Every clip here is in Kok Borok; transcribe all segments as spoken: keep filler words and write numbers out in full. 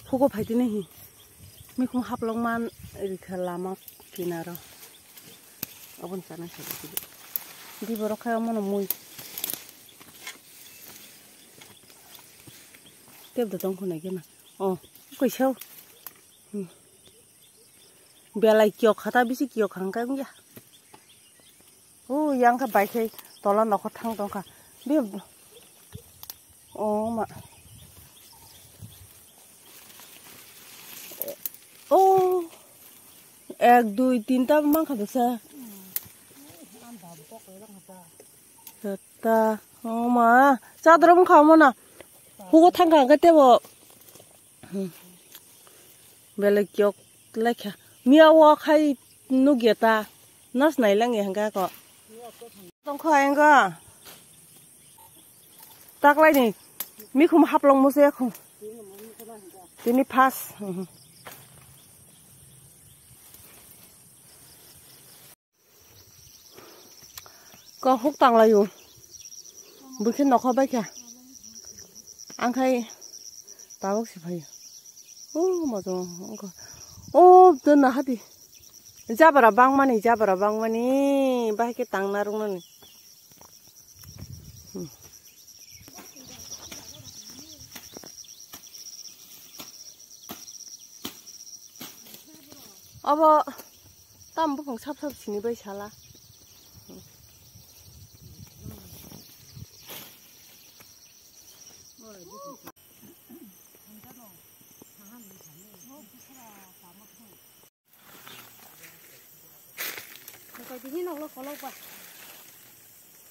Hugo phaitini hi. Mikhum haplok man rikha lama kinaro. Abon sana sa di. Di borok khai omono mui. Tep da tong khuna gena. Oh, koisao. Hmm. Belai kiyok khata bisi kiyok khangkha wngya. O yang kha bai khai tola nokho thang tong kha. Be o ma. O ek dui tinta man kha bwsa. Ta o ma chadrom kha mo na. Hugo thang kha khe tebo. Hmm. Belai kiyok laikha. Miya o khai nugya ta. Nas nai lang ya hangka ko. Tongkho ayang go. Taklai ni. Mikhum haplong mo se khu. Tini pas. Hmm. Ko huk tanglaio. Bwkhe nokha baikha. Angkhai tabuk se phaio. O moto wngkha. O donna hati. Jabra bangmani, jabra bangmani. Bahai khe tangna rwngnani. Hmm. Obo tam buphang sap sap sini bai sala.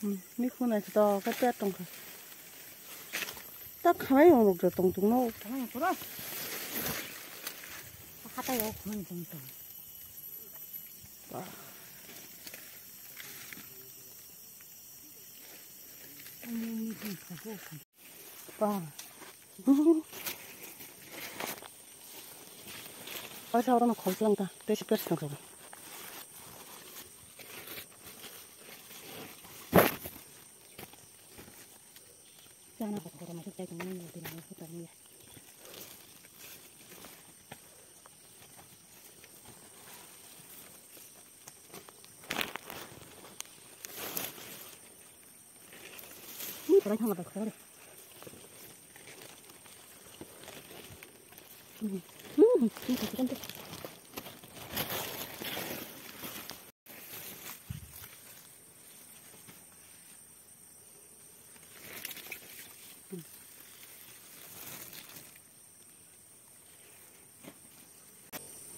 Hmm, mikhum naithotok khe pet tongkha. Ta khamai rok tong tong no. Khamai pura. Hatai rok khamai tong tong. Ba. Paisa oro no khol chwng ta, tei si pers tong kha. Chana ko ko ma chai ko ni ni ni ko ni. Ini kurang sama tak kore.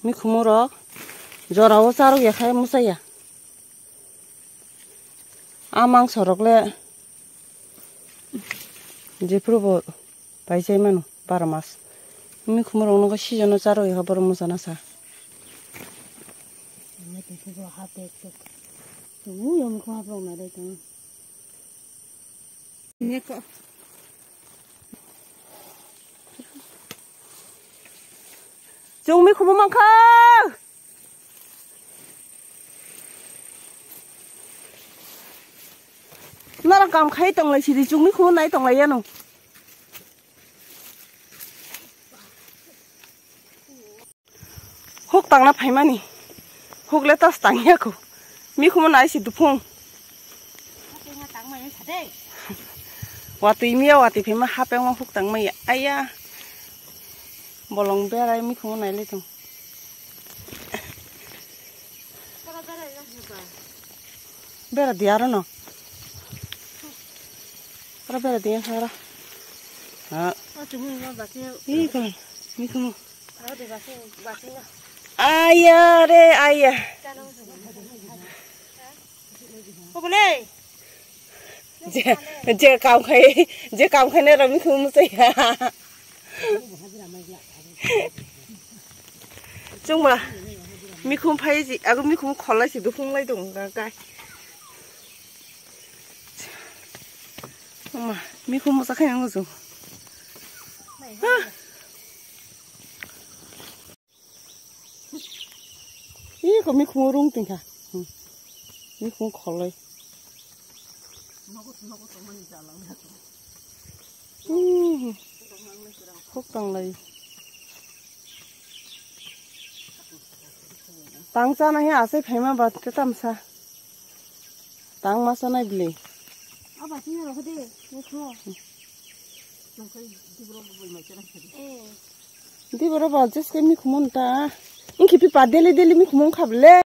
Mikhumu rok jora o charok ya khai muchaya. A mangso rok le jephuru bo pai chai mano baro mas. Mikhumu rok no season o charok ya borok muchana sa. Neko. Chwng mikhumu mankha. Nara kam khai tonglai sidi chwng mikhumu nai tonglai yano. Huk tangna phaimani. Huk le tas tangya kho. Mikhumu nai si duphung. Watwi miya watwi phaima hapeng o huk tangmaya. Aya. Bolong berai mikhumu nai le tong. Bera di aro no. Aro bera di yang aro. Ha. Iko, mikhumu. Aya re, aya. Je, je kam khai, je kam khai ne ro mikhumu muchaya. Chwngma mikhum phai si, ago mikhum kholai si duphung lai tong ka kai. Chwngma mikhum mosa khai ang chwng. Ih, ko mikhumu rung tongkha. Hmm. Mikhumu kholoi. Hmm. Huk tanglai. Tang chana he asai phaima ba te tamsa. Tang ma chanai bli. Di boro ba just ke mi khumun ta. Inki pi pa daily daily mi khumun khablai.